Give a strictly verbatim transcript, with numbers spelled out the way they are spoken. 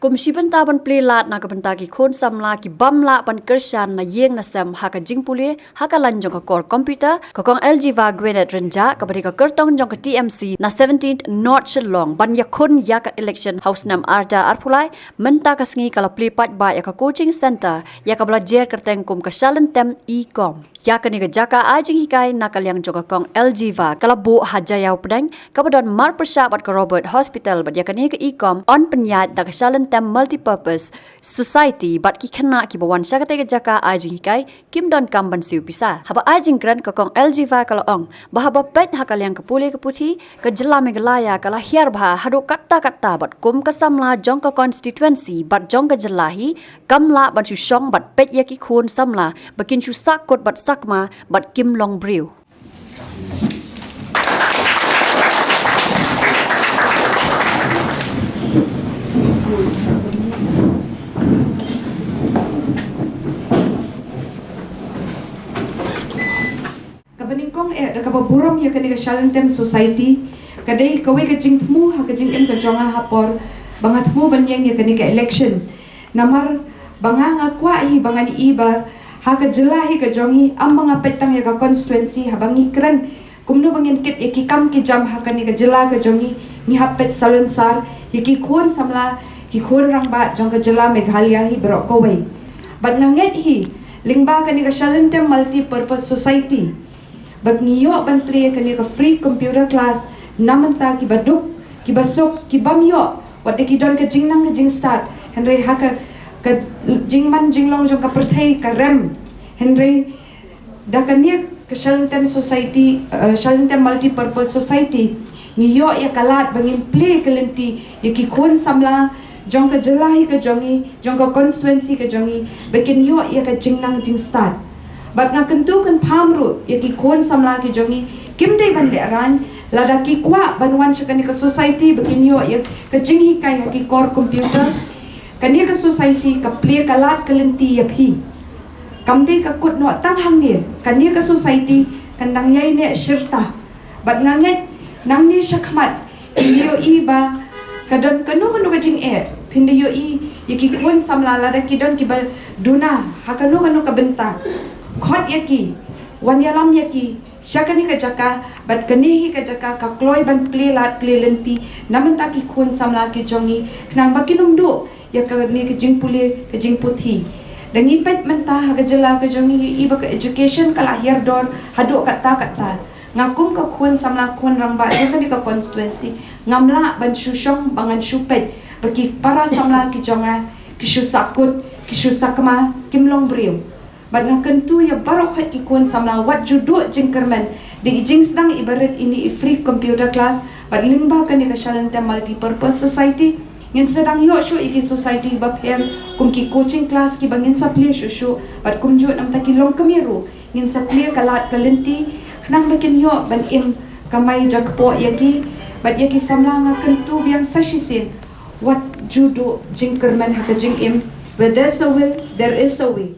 Kum shi bynta ban plie lad na ka bynta ki khun samla ki bym lah ban kyrshan na ïing na sem ha ka jingpule ha ka lain jong ka kor computer, ka Kong Aljiva Gwyneth Rynjah, kaba dei ka kyrtong jong ka T M C na seventeenth North Shillong, ban ïakhun ïa ka election ha u snem arhajar arphew lai, mynta ka sngi ka la plie paidbah ïa ka coaching center ïa kaba la jer kyrteng kum ka Shalynntem E-Com. Ïa kane ka jaka ai jinghikai na ka liang jong ka Kong Aljiva ka la buh ha Jaïaw Pdeng, kaba don marpyrshah bad ka Robert Hospital, bad ïa kane ka E-Com yn pynïaid da ka Shalynntem Multipurpose Society, bad ki khynnah kiba wan sha katei ka jaka ai jinghikai kim donkam ban siew pisa. Haba ai jingkren, ka Kong Aljiva ka la ong ba haba peit ha ka liang ka pule ka puthi, ka jylla Meghalaya ka la hiar bha haduh katta katta, bad kum ka samla jong ka constituency bad jong ka jylla hi, kam lah ban shu shong bad peit ïa ki khun samla ba kin shu sahkut bad sakma bad kim long briew. Kaba nyngkong eh, da kaba burom ïa kane ka Shalynntem Society, ka dei kawei ka jingthmu ha ka jingim ka jong nga ha por ba nga thmu ban ïeng ïa kane ka election. Namar ba nga, nga kwah hi ba ngan ïohi ba ha ka jylla hi ka jong ngi, ym ba nga peit tang ïa ka constituency, haba ngi kren kumno ba ngin kit ïa ki kam ki jam ha kane ka jylla ka jong ngi, ngi hap peit salunsar ïa ki khun samla, ki khun rangbah jong ka jylla Meghalaya hi baroh kawei. Bad nga ngeit hi lyngba kane ka Shalynntem Multipurpose Society, bad ngi ïoh ban plie kane ka free computer class na bynta kiba duk, kiba suk, ki bym ïoh, wat da ki don ka jingnang ka jingstad, hynrei ha ka, ka jingman jinglong jong ka pyrthei ka rem. Hynrei da kane ka Shalynntem Society, eh, Shalynntem Multipurpose Society, ngi ïoh ïa ka lad ba ngin plie ka lynti ïa ki khun samla jong ka jylla hi ka jong ngi, jong ka constituency ka jong ngi, ba kin ïoh ïa ka jingnang jingstad. Bad nga kyntu kynpham ruh ïa ki khun samla ki jong ngi, kim dei ban lehraiñ, lada ki kwah ban wan sha kane ka society ba kin ïoh ïa ka jinghikai ha ki kor computer, kane ka society ka plie ka lad ka lynti ïa phi. Kam dei ka kut noh tang hangne, kane ka society kan dang ïaineh shirta. Bad nga ngeit nangne shakhmat phin da ïohi ba ka don kano kano ka jingeh, phin da ïohi ïa ki khun samla lada ki don kiba duna ha kano kano ka bynta. Khot ïa ki, wan ïalam ïa ki sha kane ka jaka, bad kane hi ka jaka ka kloi ban plie lad plie lynti na bynta ki khun samla ki jong ngi, khnang ba kin ym duh ïa kane ka jingpule ka jingputhi. Da ngi peit mynta ha ka jylla ka jong ngi, ïohi ba ka education ka la hiar dor haduh katta katta. Nga kum ka khun samla khun rangbah jong kane ka constituency, ngam lah ban shu shong ba ngan shu peit ba ki para samla ki jong nga ki shu sahkut, ki shu sakma, kim long briew. Bad nga kyntu ïa baroh khoit ki khun samla, wat ju duh jingkyrmen, da i jingsdang iba rit ine i free computer class, bad lyngba kane ka Shalynntem Multipurpose Society, ngin sa dang ïoh shuh ïa ki society bapher, kum ki coaching class kiba ngin sa plie shuh shuh, bad kumjuh na bynta ki longkmie ruh, ngin sa plie ka lad ka lynti, khnang ba kin ïoh ban im kamai jakpoh ïa ki, bad ïa ki samla nga kyntu biang sa shisien, wat ju duh jingkyrmen ha ka jingim, where there's a will, there is a way.